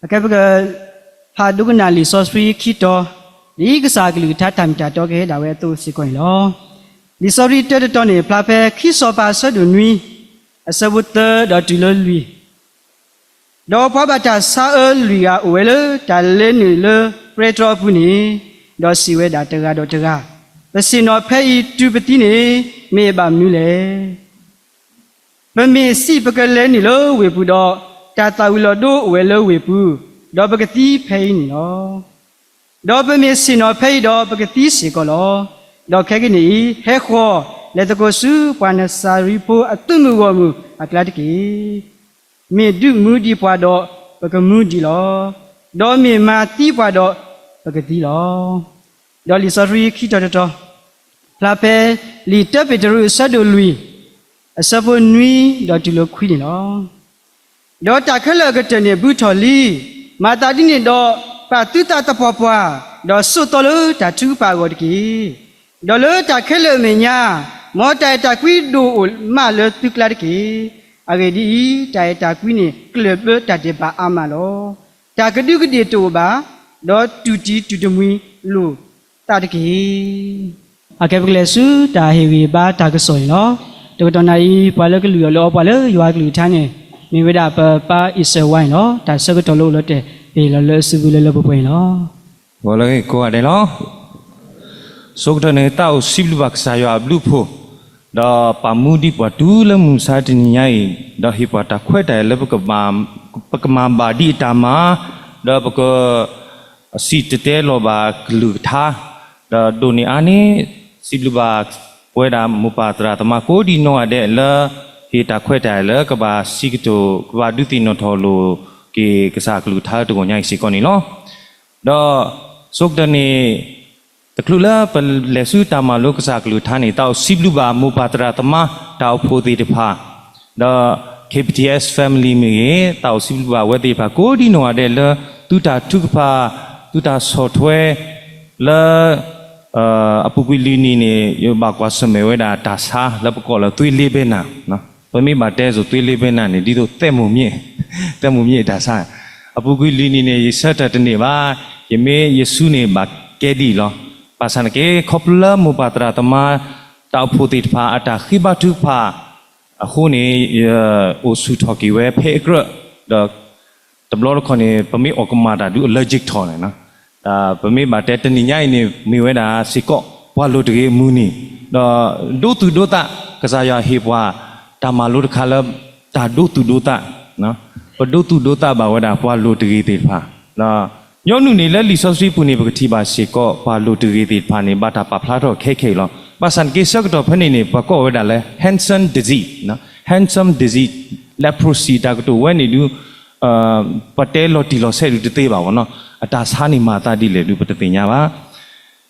အခဲပက ဖးဒိကနၣ်လံာ်စီဆှံခံတီၤ, ဒ်ကစၢ်အကလုၢ်ကထါတၢ်မ့ၢ်တၢ်တီကဟဲဒၣ်ဝဲအသိးစ့ၢ်ကီးန့ၣ်လီၤ. လံာ်စီဆှံတၢတတီၤန့ၣ် ဖျါဖဲခံစီၤပၤအဆၢဒိၣ်နွံ, အဆၢဖိသၢဒီးတုၤလၢလွံၢ်, ဒီးပှၤဘၣ်တၢ်ဆါအၢလွံၢ်ဂၤအိၣ်ဝဲလၢတၢ်လဲၤနုာ်လၢပဲတြီအပူၤန့ၣ်, ဒီးစံးဝဲဒၣ်တဂၤဒီးတဂၤ, ပဆ့ၣ်နီၤဖဲအံၤတုၤပသံန့ၣ် မ့ၢ်အဘၣ်မနုၤလဲၣ်. ပမ့ၢ်စံးပကလဲၤနုာ်လၢဝ့ၢ်ပူၤဒီး, တၢ်သၣ်ဝံၤလီၤဒိအိၣ်ဝဲလၢဝ့ၢ်ပူၤ, ဒီးပကသံဖဲအံၤန့ၣ်လီၤ. ဒီးပမ့ၢ်ဆ့ၣ်နီၤဖဲအံၤဒီးပကသံစ့ၢ်ကီးလီၤ. ဒီးခဲကနံၣ်အံၤ ဟဲဃီၤ, လဲၤသကိးဆူပှၤနစၤရ့းဖိအသုးမုၢ်ဂီၢ်မုၢ်အကျါတက့ၢ်. မ့ၢ်ဒုးမူဒံးပှၤဒီးပကမူဒံးလီၤ. ဒီးမ့ၢ်မၤသံပှၤဒီးပကသံလီၤ. ဒီးလံာ်စီဆှံခံတီၤတတီၤ, ဖျါဖဲလံာ်တၢပ့းတရူးအဆၢဒိၣ်လွံၢ်, အဆၢဖိနွံဒီးတုၤလၢခွံန့ၣ်လီၤ. ဒီးတၢ်ခဲလၢာ်အကတၢၢ်န့ၣ်ဘုထီၣ်လံ, မၤသးဒ်န့ၣ်ဒီး ပာ်သုသးသပှၢ်ပှၢ်, ဒီးဆိးသီလၢတၢ်ထုကဖၣ်အဂီၢ်တက့ၢ်. ဒီးလၢတၢ်ခဲလၢာ်အမဲာ်ညါ, မ်တၢ်အဲၣ်တၢ်ကွံဒိၣ်အိၣ်မးလၢသုကျါတက့ၢ်. အဂ့ၢ်ဒ်အံၤ, တၢ်အဲၣ်တၢ်ကွံန့ၣ်ကျၢၢ်ဘၢတၢ်ဒဲးဘးအါမးလီၤ. တၢ်ကဒုကဒ့ၣ်တအိၣ်ဘၣ်, ဒီးတူၢ်တံၤတူၢ်တမှံၤလိာ်သးတက့ၢ်. အခဲပကလဲၤဆူတၢ်ဟ့ၣ်ဂံၢ်ဘါတၢ်ကစီၣ်န့ၣ်လီၤ. တကတီၢ်နၣ်အံၤ ပှၤလၢကလုၢ်အီၣ်လၢအီပှၤလၢယွၤကလုၢ်ကထါန့ၣ်, မ့ၢ်ဝဲဒၣ်ပပၢ်အံၣ်စၢၤဝါန့ၣ်လီၤ. တၢ်ဆၢကတီၢ်လၢအိၣ်လီၤတဲာ် ပဟ့ၣ်လီၤလၢအစုပူၤလၢလၢပှဲၤပှဲၤန့ၣ်လီၤ. ဂီၤလၢအဂ့ၤကိးဂၤဒဲးလီၤ. ဆိကတၢၢ်န့ၣ် တၢ်အိၣ်စံးဘျုးဘၣ်ကစၢ်ယွၤအဘျုးအဖှိၣ်, ဒီးပာ်မူဒံးပှၤတုၤလၢမုၢ်မဆါတနံၤညါအံၤ, ဒီးဟ့ၣ်ပှၤတၢ်ခွဲးတၢ်ယာ်လၢပကမၤဘၣ်ဒံးအတၢ်မၤ, ဒီးပက စံၣ်တဲၤတဲလီၤဘၣ်ကလုၢ်ကထါ, ဒီးဒိၣ်န့ၢ်အါန့ၢ်, စံးဘျုးဘၣ်ပဝဲဒၣ်မိၢ်ပၢ်သရၣ်သမါကိးဒံးနီၢ်ဂၤဒဲးလၢ ဟ့ၣ်တၢ်ခွဲးတၢ်ယာ်လၢကဘၣ်စံးကတိၤ ကဘၣ်ဒုးသ့ၣ်နီၣ်ထီၣ်လိာ်က့ၤကစၢ်ကလုၢ်ကထါတဂီၤညါအံၤစ့ၢ်ကီးန့ၣ်လီၤ. ဒီးဆိကတၢၢ်န့ၣ် တချုးလၢပလဲၤဆူတၢ်မၤလိကစၢ်ကလုၢ်ကထါန့ၣ် တၢ်အိၣ်စံးဘျုးဘၣ်မိၢ်ပၢ်သရၣ်သမါ တၢ်အိၣ်ဖှိၣ်သ့ၣ်တဖၣ်, ဒီး K B T S family မ့ၢ်ဂ့ၤ, တၢ်အိၣ်စံးဘျုးဘၣ်ဝဲသ့ၣ်တဖၣ်ကိးဒံးနီၢ်ဂၤဒဲးလၢ သုတၢ်ထုကဖၣ်, သုတၢ်ဆီၣ်ထွဲလၢ အပူၤကွံာ်လွံၢ်နံၣ်န့ၣ် ယဘၣ်ကွၢ်ဆၢၣ်မဲာ်ဝဲဒၣ်တၢ်ဆါလၢပကိးလၢ သွေးလေးဘဲနၤ, ပမ့ၢ်ဘၣ်တဲစိၤ သွေးလေးဘဲနၤ န့ၣ် ဒ်သိးသဲမိၢ်မ့ၣ်, သဲမိၢ်မ့ၣ်တၢ်ဆါ, အပူၤကွံာ်လွံၢ်နံၣ်န့ၣ် ယဆၢထၢၣ်တန့ၢ်ဘၣ်, ယမ့ၢ်ယစုန့ၣ်ဘၣ်ကဲဒ်အံၤလီၤ. ဘၣ်ဆၣ်နာ်က့ ခီဖျိလၢမိၢ်ပၢ်သရၣ်သမါ တၢ်အိၣ်ဖှိၣ်သ့ၣ်တဖၣ် အတၢ်ဃ့ဘါထုကဖၣ်အဃိန့ၣ် အိၣ်ဆူၣ်ထီၣ်က့ၤဝဲဖဲအကြၢး, ဒီးတဘျီတခီၣ်န့ၣ် ပမ့ၢ်အီၣ်ကမၣ်တၢ်ဒုး အလၢကၠံၣ်ထီၣ်န့ၣ်, ပမ့ၢ်ဘၣ်တဲတနံၤညါအံၤန့ၣ် မ့ၢ်ဝဲဒၣ်စ့ၢ်ကီး ပှၤလိၤတဂ့ၤအမုၢ်နံၤ, ဒီးဒိသူၣ်ဒိသး, ကစၢ်ယွၤဟ့ၣ်ပှၤ တၢ်မၤလိတခါလၢ တၢ်ဒိသူၣ်ဒိသး, ပဒိသူၣ်ဒိသးဘၣ်ဝဲဒၣ်ပှၤလိၤတဂ့ၤသ့ၣ်တဖၣ်, ညီနုၢ်န့ၣ်လၢလံာ်စီဆှံပူၤန့ၣ် ပကထံၣ်ဘၣ်စ့ၢ်ကီး ပှၤလိၤတဂ့ၤသ့ၣ်တဖၣ်န့ၣ် ဘၣ်တၢ်ပာ်ဖျါထီၣ်ခဲခဲအံၤလီၤ. ဘၣ်ဆၣ်နာ်က့ဆၢကတီၢ်ဖဲန့ၣ်န့ၣ် ပှၤကိးဝဲဒၣ်လၢ Hansen disease, Hansen disease, leprosy တၢ်ကတိၤဝဲန့ၣ်ဒုး ပတဲလီၤတံၢ်လီၤဆဲးဒုးတသ့ဘၣ်ဘၣ်နီၤ, အတၢ်ဆါန့ၣ်မၤအသးဒ်လဲၣ်ဒုး ပတသ့ၣ်ညါဘၣ်.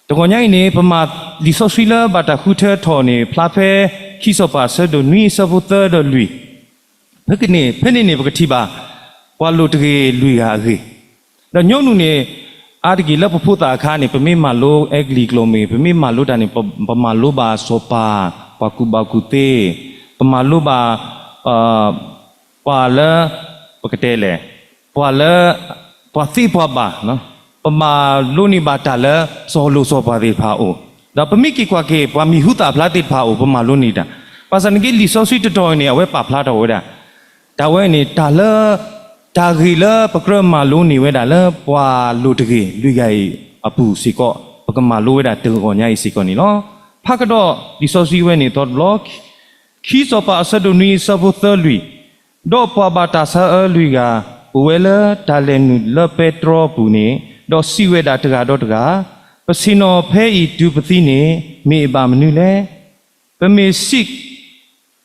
တဂီၤညါအံၤန့ၣ် ပမၤလံာ်စီဆှံလၢဘၣ်တၢ်ဃုထၢထီၣ်န့ၣ် ဖျါဖဲခံစီၤပၤအဆၢဒိၣ်နွံအဆၢဖိသၢဒီးလွံၢ်, ဖဲန့ၣ်န့ၣ် ပကထံၣ်ဘၣ် ပှၤလိၤတဂ့ၤလွံၢ်ဂၤအဂ့ၢ်, ဒီးညီနုၢ်န့ၣ် အါတက့ၢ်လၢပဖိသၣ်အခါန့ၣ် ပမ့ၢ်မၤလိအဲကလံးကျိာ်မ့ၢ်ဂ့ၤ ပမ့ၢ်မၤလိတၢ်န့ၣ် ပမၤလိဘၣ်စီၤပၤ ပှၤကူၣ်ဘၣ်ကူၣ်သ့, ပမၤလိဘၣ် ပှၤလၢ ပကတဲလဲၣ်, ပှၤလၢ ပှၤသ့ပှၤဘၣ်, ပမၤလိန့ၢ်ဘၣ်တၢ်လၢ စီၤလိၤစီၤပၤသ့ၣ်တဖၣ်အအိၣ်, ဒီးပမ့ၢ်က့ၤကွၢ်က့ၤ ပှၤမံၤဟူသၣ်ဖျါသ့ၣ်တဖၣ်အအိၣ် ပမၤလိန့ၢ်တၢ်, ဘၣ်ဆၣ်နာ်က့လံာ်စီဆှံတတီၤအံၤန့ၣ် အဝဲပာ်ဖျါထီၣ်ဝဲဒၣ် တၢ်ဝဲန့ၣ် တၢ်လၢ တၢ်ဂ့ၢ်လၢပကြၢးမၤလိန့ၢ်ဝဲဒၣ်လၢပှၤလိၤတဂ့ၤလွံၢ်ဂၤအံၤအပူၤစ့ၢ်ကီး ပကမၤလိဝဲဒၣ်တဂီၤညါအံၤစ့ၢ်ကီးန့ၣ်လီၤ. ဖးကဒီးလံာ်စီဆှံဝဲန့ၣ်အသီတဘျီ, ခံစီၤပၤအဆၢဒိၣ်နွံအဆၢဖိသၢလွံၢ်, ဒီးပှၤဘၣ်တၢ်ဆါအၢလွံၢ်ဂၤ အိၣ်ဝဲလၢတၢ်လဲၤနုာ်လၢပဲတြီအပူၤန့ၣ်, ဒီးစံးဝဲဒၣ်တဂၤဒီးတဂၤ, ပဆ့ၣ်နီၤဖဲအံၤတုၤပသံန့ၣ် မ့ၢ်အဘၣ်မနုၤလဲၣ်. ပမ့ၢ်စံး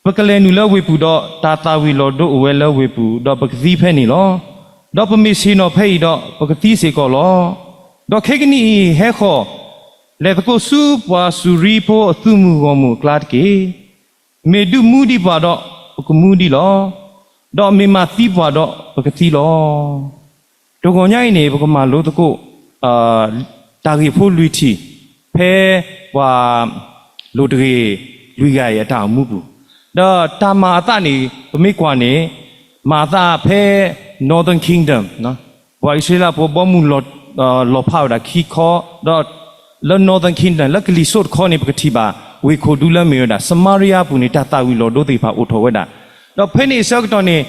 ပကလဲၤနုာ်လၢဝ့ၢ်ပူၤဒီး တၢ်သၣ်ဝံၤလီၤဒိအိၣ်ဝဲလၢဝ့ၢ်ပူၤ, ဒီးပကသံဖဲန့ၣ်လီၤ. ဒီးပမ့ၢ်ဆ့ၣ်နီၤဖဲအံၤဒီး ပကသံစ့ၢ်ကီးလီၤ. ဒီးခဲကနံၣ်အံၤဟဲဃီၤ, လဲၤသကိးဆူပှၤစူၤရံဖိအသုးမုၢ်ဂီၢ်မုၢ်အကျါတက့ၢ်. မ့ၢ်ဒုးမူဒံးပှၤဒီး ပကမူဒံးလီၤ. ဒီးမ့ၢ်မၤသံပှၤဒီး ပကသံလီၤ. တဂီၤညါအံၤန့ၣ် ပကမၤလိသကိး တၢ်ဂ့ၢ်ဖိလွံၢ်ထံၣ် ဖဲပှၤလိၤတဂ့ၤလွံၢ်ဂၤအံၤအတၢ်အိၣ်မူပူၤ, ဒီးတၢ်မၤအသးန့ၣ် ပမ့ၢ်ကွၢ်န့ၣ် မၤအသးဖဲ Northern Kingdom, ပှၤအံၣ်စရ့လးဖိဘီမုၢ်လီၤဖးဝဲဒၣ်ခံခီ, ဒီးလၢ Northern Kingdom လၢကလံၤစိးတခီန့ၣ် ပကထံၣ်ဘၣ်ဝ့ၢ်ခိၣ်ဒူလၢမ့ၢ်ဝဲဒၣ် Samaria အပူၤန့ၣ် တၢ်သၣ်ဝံၤလီၤဒိသ့ၣ်တဖၣ်အိၣ်ထီၣ်ဝဲဒၣ်. ဒီးဖဲန့ၣ်အဆၢကတီၢ်န့ၣ်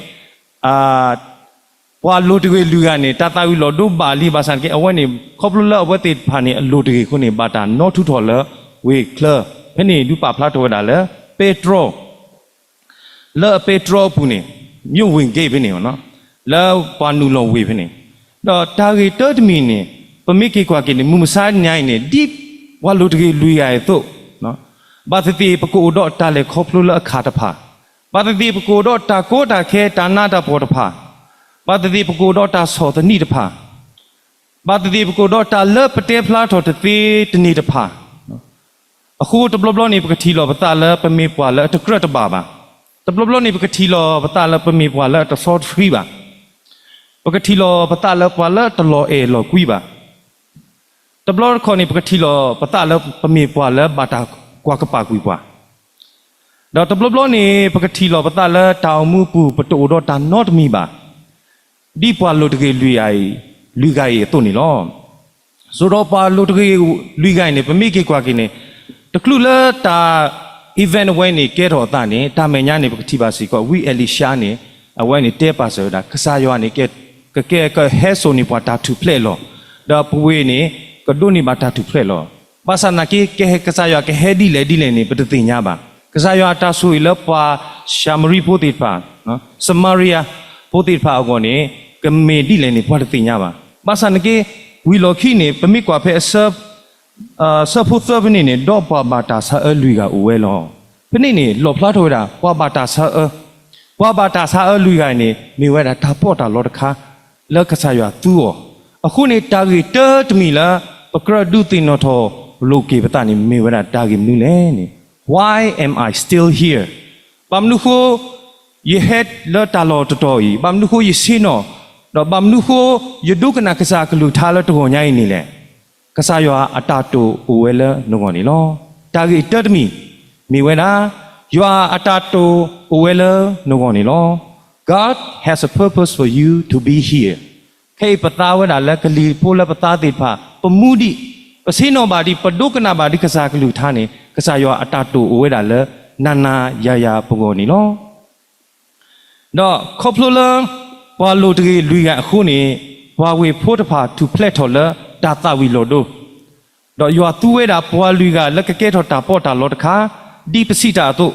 ပှၤလိၤတဂ့ၤလွံၢ်ဂၤန့ၣ် တၢ်သၣ်ဝံၤလီၤဒိဘၣ်လံ ဘၣ်ဆၣ်န့ၣ်က့ အဝဲန့ၣ် ခီဖျိလၢအဝဲသ့ၣ်တဖၣ်န့ၣ် အလိၤတဂ့ၤအဃိန့ၣ် ဘၣ်တၢ်နီထူထီၣ်လၢဝ့ၢ်ချၢ, ဖဲန့ၣ်ဒုးပာ်ဖျါထီၣ်ဝဲဒၣ်လၢ ပဲတြီ လၢအပဲတြီအပူၤန့ၣ် မြို့ဝင်ဂိတ် ဖဲန့ၣ်, လၢပှၤနုာ်လီၤဝ့ၢ်ဖဲန့ၣ်, ဒီးတၢ်ဂ့ၢ်တၢတမံၤန့ၣ် ပမ့ၢ်က့ၤကွၢ်က့ၤန့ၣ် မုၢ်မဆါညါအံၤန့ၣ် ဒ်ပှၤလိၤတဂ့ၤလွံၢ်ဂၤအသိး, ဘၣ်သ့ၣ်သ့ၣ်ပကအိၣ်ဒီးတၢ်လဲၤခီဖျိလၢအခၣ်တဖၣ်, ဘၣ်သ့ၣ်သ့ၣ်ပကအိၣ်ဒီးတၢ်ကီတၢ်ခဲတၢ်နးတၢ်ဖှီၣ်တဖၣ်, ဘၣ်သ့ၣ်သ့ၣ်ပကအိၣ်ဒီးတၢ်ဆီၣ်သနံးတဖၣ် ဘၣ်သ့ၣ်သ့ၣ်ပကအိၣ်ဒီးတၢ်လၢပတဲဖျါထီၣ်တသ့တန့ၢ်တဖၣ်, အဃိတဘျီဘျီန့ၣ် ပကထံၣ်လီၤပသးလၢပမ့ၢ်ပှၤလၢအတကြၢးတဘၣ်ဘၣ်. တဘျီဘျီန့ၣ် ပကထံၣ်လီၤပသးလၢပမ့ၢ်ပှၤလၢအတစီတဆှံဘၣ်. ပကထံၣ်လီၤပသးလၢပှၤလၢတလီၤအဲၣ်လီၤကွံဘၣ်. တဘျီတခီၣ်န့ၣ် ပကထံၣ်လီၤပသးလၢပမ့ၢ်ပှၤလၢဘၣ်တၢ်ကွၢ်ကပၤကွံာ်ပှၤ ဒီးတဘျီဘျီန့ၣ် ပကထံၣ်လီၤပသးလၢတၢ်အိၣ်မူအပူၤ ပတအိၣ်ဒီးတၢ်နီတမံၤဘၣ်, ဒ်ပှၤလိၤတဂ့ၤလွံၢ်ဂၤအံၤ, လွံၢ်ဂၤအံၤအသိးန့ၣ်လီၤ. စိဒီးပှၤလိၤတဂ့ၤလွံၢ်ဂၤအံၤန့ၣ် ပမ့ၢ်က့ၤကွၢ်က့ၤန့ၣ်, တချုးလၢတၢ် event အဝဲန့ၣ်ကဲထီၣ်အသးန့ၣ် တၢ်မဲာ်ညါန့ၣ် ပကထံၣ်ဘၣ်စ့ၢ်ကီး ဝံအ့လံၡါန့ၣ် အဝဲန့ၣ်တဲပာ်စၢၤဝဲဒၣ် ကစၢ်ယွၤန့ၣ် ကကဲကဟဲစိာ်န့ၢ်ပှၤတၢ်ထူၣ်ဖျဲးလီၤ. ဒီးပဝ့ၢ်န့ၣ် ကဒိးန့ၢ်ဘၣ်တၢ်ထူၣ်ဖျဲးလီၤ. ဘၣ်ဆၣ်သနာ်က့ ကဟဲ ကစၢ်ယွၤကဟဲဒ်လဲၣ်ဒ်လဲၣ်န့ၣ် ပတသ့ၣ်ညါဘၣ်. ကစၢ်ယွၤအတၢ်ဆိၣ်ဂ့ၤလၢပှၤၡၤမရံဖိသ့ၣ်တဖၣ်, စမၤရံယၤဖိသ့ၣ်တဖၣ်အဂီၢ်န့ၣ် ကမ့ၢ်ဒ်လဲၣ်န့ၣ် ပှၤတသ့ၣ်ညါဘၣ်. ဘၣ်ဆၣ်သနာ်က့ ဝံၤလီၢ်ခံန့ၣ် ပမ့ၢ်ကွၢ်ဖဲအဆၢ ဆၢဖိသၢဖဲန့ၣ်န့ၣ် ဒီးပှၤဘၣ်တၢ်ဆါအၢလွံၢ်ဂၤအိၣ်ဝဲလီၤ. ဖဲန့ၣ်န့ၣ် လီၣ်ဖျါထီၣ်ဝဲဒၣ် ပှၤဘၣ်တၢ်ဆါအၢ, ပှၤဘၣ်တၢ်ဆါအၢလွံၢ်ဂၤန့ၣ် မ့ၢ်ဝဲဒၣ်တၢ်ပီးတၢ်လီတခါ လၢကစၢ်ယွၤသူအီၤ. အဃိန့ၣ် တၢ်ဂ့ၢ်တၢတမံၤလၢ ပကြၢးဒုးသ့ၣ်နီၣ်ထီၣ်လိာ်က့ၤပသးန့ၣ် မ့ၢ်ဝဲဒၣ်တၢ်ဂ့ၢ်မနုၤလဲၣ်န့ၣ်, Why am I still here? ဘၣ်မနုၤဃိ ယဟဲလၢတၢ်လီၢ်တတီၤအံၤ, ဘၣ်မနုၤဃိယဆ့ၣ်နီၤ, ဒီးဘၣ်မနုၤဃိ ယဒိကနၣ်ကစၢ်အကလုၢ်ကထါလၢတဂီၤညါအံၤန့ၣ်လဲၣ်. ကစၢ်ယွၤအတၢ်တိာ်အိၣ်ဝဲလၢနဂီၢ်န့ၣ်လီၤ. တၢ်ဂ့ၢ်တၢတမံၤ မ့ၢ်ဝဲဒၣ် ယွၤအတၢ်တိာ်အိၣ်ဝဲလၢနဂီၢ်န့ၣ်လီၤ. God has a purpose for you to be here. ခဲအံၤပသါဝဲဒၣ်လၢကလံၤဖိလၢပသါသ့ၣ်တဖၣ် ပမူဒံး, ပဆ့ၣ်နီၤဘၣ်ဒံး, ပဒိကနၣ်ဘၣ်ဒံးကစၢ်ကလုၢ်ကထါန့ၣ် ကစၢ်ယွၤအတၢ်တိာ်အိၣ်ဝဲဒၣ်လၢ နၤနၤယၤယၤပဂီၢ်န့ၣ်လီၤ. ဒီးခီဖျိလၢ ပှၤလိၤတဂ့ၤလွံၢ်ဂၤအဃိန့ၣ်, ပှၤဝ့ၢ်ဖိတဖၣ်ထူၣ်ဖျဲးထီၣ်လၢတၢ်သၣ်ဝံၤလီၤဒိ, ဒီးယွၤသူဝဲဒၣ်ပှၤလွံၢ်ဂၤလၢကကဲထီၣ်တၢ်ပီးတၢ်လီတခါ, ဒ်ပစံးတၢ်အသိး,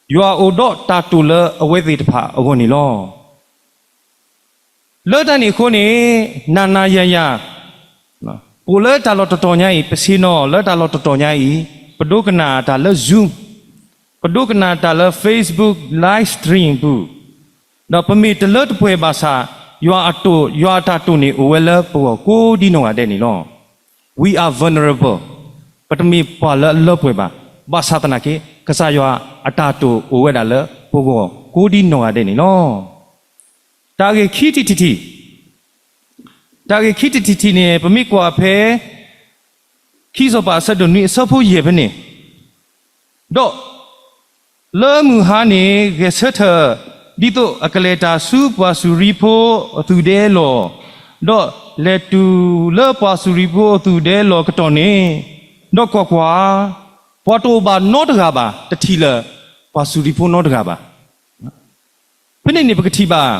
ယွၤအိၣ်ဒီးတၢ်တိာ်လၢအဝဲသ့ၣ်တဖၣ်အဂီၢ်န့ၣ်လီၤ. လၢတၢ်န့ၣ်အဃိန့ၣ်, နၤနၤယၤယၤ အိၣ်လၢတၢ်လီၢ်တတီၤညါအံၤ, ပဆ့ၣ်နီၤလၢတၢ်လီၢ်တတီၤညါအံၤ, ပဒိကနၣ်တၢ်လၢ Zoom, ပဒိကနၣ်တၢ်လၢ Facebook live stream ပူၤ, ဒီးပမ့ၢ်တလၢတပှဲၤဘၣ်ဆၣ်, ယွၤအတိာ်, ယွၤအတၢ်တိာ်န့ၣ်အိၣ်ဝဲလၢပဂီၢ်ကိးဒ်နီၢ်ဂၤဒဲးန့ၣ်လီၤ. We are vulnerable. ပတမ့ၢ်ပှၤလၢအလၢပှဲၤဘၣ်. ဘၣ်ဆၣ်သနာ်က့ ကစၢ်ယွၤအတၢ်တိာ်အိၣ်ဝဲဒၣ်လၢပဂီၢ်ကိးဒ်နီၢ်ဂၤဒဲးန့ၣ်လီၤ. တၢ်ဂ့ၢ်ခံထံၣ်တထံၣ်, တၢ်ဂ့ၢ်ခံထံၣ်တထံၣ်န့ၣ် ပမ့ၢ်ကွၢ်ဖဲ ခံစီၤပၤအဆၢဒိၣ်နွံအဆၢဖိယဲၢ်ဖဲန့ၣ်, ဒီး လၢမုၢ်ဟါန့ၣ် ဂဲၤဆၢထၢၣ် ဒ်သိးအကလဲၤတၢ်ဆူပှၤစူၤရံဖိအသူၣ်ဒဲလီၢ်, ဒီးလဲၤတုၤလၢပှၤစူၤရံဖိအသူၣ်ဒဲလီၢ်ကတီၢ်န့ၣ်, ဒီးကွၢ်ကွၢ်, ပှၤတအိၣ်ဘၣ်နီတဂၤဘၣ်, တထံၣ်လၢၤပှၤစူၤရံဖိနီတဂၤဘၣ်. ဖဲန့ၣ်န့ၣ် ပကထံၣ်ဘၣ်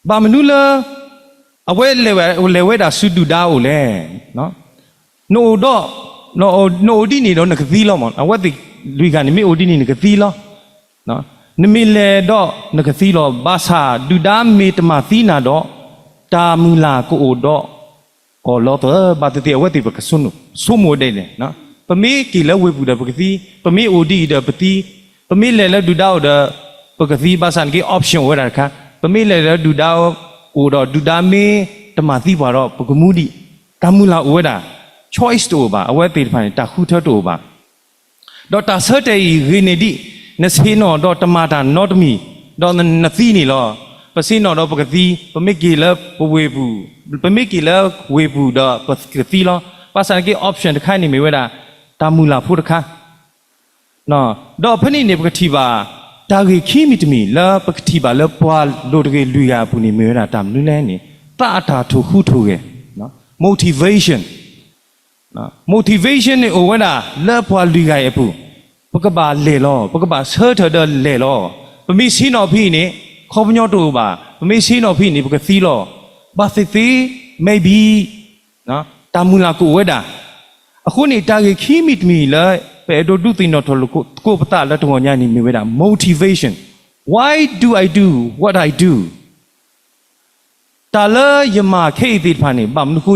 ဘၣ်မနုၤလၢ အဝဲလဲၤဝဲဒၣ်ဆူဒုၣ်ဒါအအိၣ်လဲၣ်. နအိၣ်ဒီး, နအိၣ်ဒ်န့ၣ်ဒီးနကသံလီၤ. အဝဲသ့ၣ်လွံၢ်ဂၤန့ၣ် မ့ၢ်အိၣ်ဒ်န့ၣ်နကသံလီၤ. နမ့ၢ်လဲၤဒီးနကသံလီၤ. ဘၣ်ဆၣ်ဒုၣ်ဒါမ့ၢ်တမၤသံနၤဒီး တၢ်မုၢ်လၢ်ကအိၣ်ဒီး အီၤလီၤသၢ ဘၣ်သ့ၣ်သ့ၣ် အဝဲသ့ၣ်ပကဆိကမိၣ်ဒ်န့ၣ်, ပမ့ၢ်က့ၤလၢဝ့ၢ်ပူၤဒီးပကသံ, ပမ့ၢ်အိၣ်ဒ်အံၤဒီးပသံ, ပမ့ၢ်လဲၤလၢဒုၣ်ဒါအိၣ်ဒီး ပကသံ, ဘၣ်ဆၣ်သနာ်က့ option အိၣ်ဝဲဒၣ်တခါ, ပမ့ၢ်လဲၤလၢဒုၣ်ဒါအိၣ်ဒီးဒုၣ်ဒါမ့ၢ်တမၤသံပှၤဒီး ပကမူဒံး, တၢ်မုၢ်လၢ်အိၣ်ဝဲဒၣ်, choice တအိၣ်ဘၣ်, အဝဲသ့ၣ်တဖၣ်န့ၣ် တၢ်ဃုထၢတအိၣ်ဘၣ်. ဒီးတၢ်ဆၢတဲာ်အံၤဂ့ၤန့ၢ်ဒံး နဆ့ၣ်နီၤဒီးတမၤတၢ်နီတမံၤ, ဒီးနသံန့ၣ်လီၤ. ပဆ့ၣ်နီၤဒီးပကသံ, ပမ့ၢ်က့ၤလၢပဝ့ၢ်ပူၤ, ပမ့ၢ်က့ၤလၢဝ့ၢ်ပူၤဒီးပကသံလီၤ. ဘၣ်ဆၣ်သနာ်က့ option တခါန့ၣ်မ့ၢ်ဝဲဒၣ် တၢ်မုၢ်လၢ်ဖိတခါ, ဒီးဖဲန့ၣ်န့ၣ် ပကထံၣ်ဘၣ် တၢ်ဂ့ၢ်ခံမံၤတမံၤလၢပကထံၣ်ဘၣ်လၢပှၤလိၤတဂ့ၤလွံၢ်ဂၤအပူၤန့ၣ် မ့ၢ်ဝဲဒၣ်တၢ်မနုၤလဲၣ်န့ၣ်, သးအတၢ်ထိၣ်ဟူးထိၣ်ဂဲၤ, motivation. Motivation န့ၣ်အိၣ်ဝဲဒၣ်လၢပှၤလွံၢ်ဂၤအံၤအပူၤ, ပကဘၣ်လဲၤလီၤ, ပကဘၣ်ဆၢထၢၣ်ဒီးလဲၤလီၤ. ပမ့ၢ်ဆ့ၣ်နီၤဖဲအံၤန့ၣ် ခီပညီတအိၣ်ဘၣ်, ပမ့ၢ်ဆ့ၣ်နီၤဖဲအံၤန့ၣ် ပကသံလီၤ. ဘၣ်သ့ၣ်သ့ၣ် maybe တၢ်မုၢ်လၢ်ကအိၣ်ဝဲဒၣ်. အဃိန့ၣ် တၢ်ဂ့ၢ်ခံမံၤတမံၤလၢ ပအဲၣ်ဒိးဒုးသ့ၣ်နီၣ်ထီၣ်သကိးပသးလၢတဂီၤညါန့ၣ် မ့ၢ်ဝဲဒၣ် motivation. Why do I do what I do? တၢ်လၢယမၤခဲအံၤသ့ၣ်တဖၣ်န့ၣ် ဘၣ်မနုၤဃိ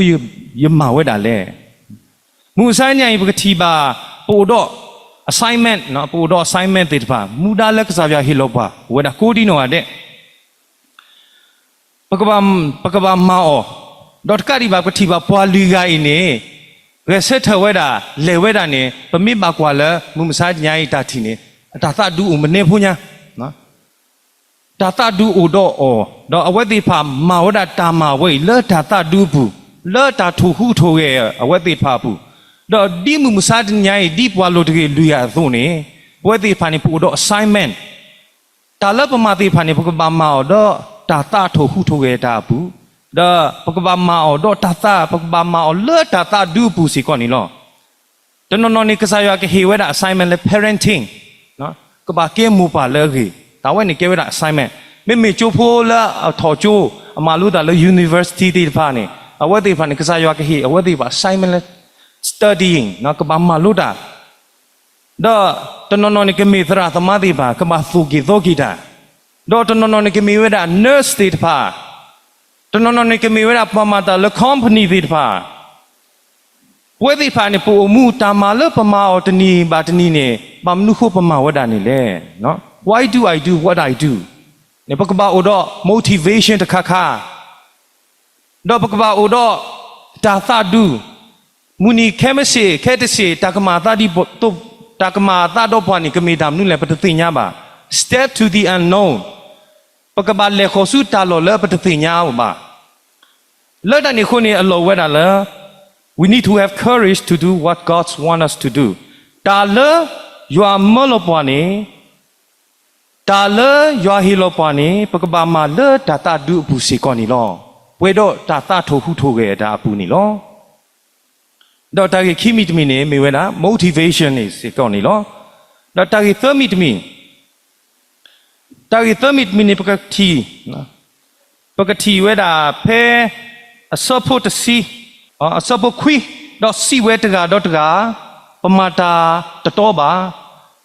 ယမၤဝဲဒၣ်လဲၣ်. မုၢ်မဆါတနံၤအံၤ ပကထံၣ်ဘၣ် ပအိၣ်ဒီး assignment, ပအိၣ်ဒီး assignment သ့ၣ်တဖၣ်, မူဒါလၢကစၢ်ယွၤဟ့ၣ်လီၤပှၤ အိၣ်ဝဲဒၣ်ကိးဒံနီၢ်ဂၤဒဲး ပကဘၣ်မၤအီၤ, ဒီးတကးဒံးဘၣ် ပထံၣ်ဘၣ်ပှၤလွံၢ်ဂၤအံၤန့ၣ် ဂဲၤဆၢထၢၣ်ဝဲဒၣ် လဲၤဝဲဒၣ်န့ၣ် ပမ့ၢ်ဘၣ်ကွၢ်လၢ မုၢ်မဆါတနံၤအံၤတၢ်ထံၣ်န့ၣ် အတၢ်သးဒူအိၣ်မနုၤဖိညါ, တၢ်သးဒူအိၣ်ဒီးအီၤ, ဒီးအဝဲသ့ၣ်တဖၣ်မၤဝဲဒၣ်တၢ်မၤဝဲအံၤ လၢတၢ်သးဒူအပူၤ, လၢတၢ်ထိၣ်ဟူးထိၣ်ဂဲၤအဝဲသ့ၣ်တဖၣ်အပူၤ, ဒီးဒ်မုၢ်မဆါတနံၤအံၤ ဒ်ပှၤလိၤတဂ့ၤလွံၢ်ဂၤအသိးန့ၣ် ပဝဲသ့ၣ်တဖၣ်န့ၣ် ပအိၣ်ဒီး assignment. တၢ်လၢပမၤသ့ၣ်တဖၣ်န့ၣ် ပကဘၣ်မၤအီၤဒီးတၢ်သးထိၣ်ဟူးထိၣ်ဂဲၤတၢ်အပူၤ, ဒီးပကဘၣ်မၤအီၤဒီးတၢ်သး, ပကဘၣ်မၤအီၤလၢတၢ်သးဒူအပူၤစ့ၢ်ကီးန့ၣ်လီၤ. တနီၤနီၤန့ၣ် ကစၢ်ယွၤကဟ့ၣ်ဝဲဒၣ် assignment လၢ parenting, ကဘၣ်ကဲမိၢ်ပၢ်လၢအဂ့ၤ, တၢ်ဝဲန့ၣ်ကဲဝဲဒၣ် assignment. မ့မ့ၢ်ကၠိဖိလၢအထီၣ်ကၠိ, အမၤလိသးလၢ university သ့ၣ်တဖၣ်န့ၣ် အဝဲသ့ၣ်တဖၣ်န့ၣ် ကစၢ်ယွၤကဟ့ၣ်အဝဲသ့ၣ်တဖၣ် assignment လၢ studying, ကဘၣ်မၤလိတၢ် ဒီးတနီၤနီၤန့ၣ် ကမ့ၢ်သရၣ်သမါသ့ၣ်တဖၣ် ကဘၣ်သိၣ်က့ၤသီက့ၤတၢ်, ဒီးတနီၤနီၤန့ၣ် ကမ့ၢ်ဝဲဒၣ် nurse သ့ၣ်တဖၣ်, တနီၤနီၤန့ၣ် ကမ့ၢ်ဝဲဒၣ်ပှၤမၤတၢ်လၢ company သ့ၣ်တဖၣ်, ပဝဲသ့ၣ်တဖၣ်န့ၣ် ပအိၣ်မူတၢ်မၤလၢပမၤအီၤတနံၤဘၣ်တနံၤန့ၣ် ဘၣ်မနုၤဃိပမၤဝဲဒၣ်န့ၣ်လဲၣ်. Why do I do what I do? န့ၣ် ပကဘၣ်အိၣ်ဒီး motivation တခါခါ ဒီးပကဘၣ်အိၣ်ဒီးတၢ်သးဒူ, မုၢ်နံၤခဲမုၢ်ဆ့ၣ် ခဲတစ့ၣ် တၢ်ကမၤအသးဒ်သိး, တၢ်ကမၤအသးဒီးပှၤန့ၣ် ကမ့ၢ်တၢ်မနုၤလဲၣ် ပတသ့ၣ်ညါဘၣ်. Step to the unknown. ပကဘၣ်လဲၤဃီၤဆူတၢ်လီၢ်လၢပတသ့ၣ်ညါအီၤဘၣ်. လၢတၢ်န့ၣ်အဃိန့ၣ် အလီၢ်ဝဲဒၣ်လၢ we need to have courage to do what God wants us to do. တၢ်လၢယွၤမၢလီၤပှၤန့ၣ် တၢ်လၢယွၤဟ့ၣ်လီၤပှၤန့ၣ် ပကဘၣ်မၤလၢတၢ်သးဒူအပူၤစ့ၢ်ကီးန့ၣ်လီၤ. ပှဲၤဒီးတၢ်သးထိၣ်ဟူးထိၣ်ဂဲၤအတၢ်အပူၤန့ၣ်လီၤ. ဒီးတၢ်ဂ့ၢ်ခံမံၤတမံၤန့ၣ် မ့ၢ်ဝဲဒၣ် motivation န့ၣ်စ့ၢ်ကီးန့ၣ်လီၤ. ဒီးတၢ်ဂ့ၢ်သၢမံၤတမံၤ, တၢ်ဂ့ၢ်သၢမံၤတမံၤန့ၣ် ပကထံၣ် ပကထံၣ်ဝဲဒၣ်ဖဲ အဆၢဖိတဆံ, အဆၢဖိခွံ, ဒီးစံးဝဲတဂၤဒီးတဂၤ, ပမၤတၢ်တတီဘၣ်.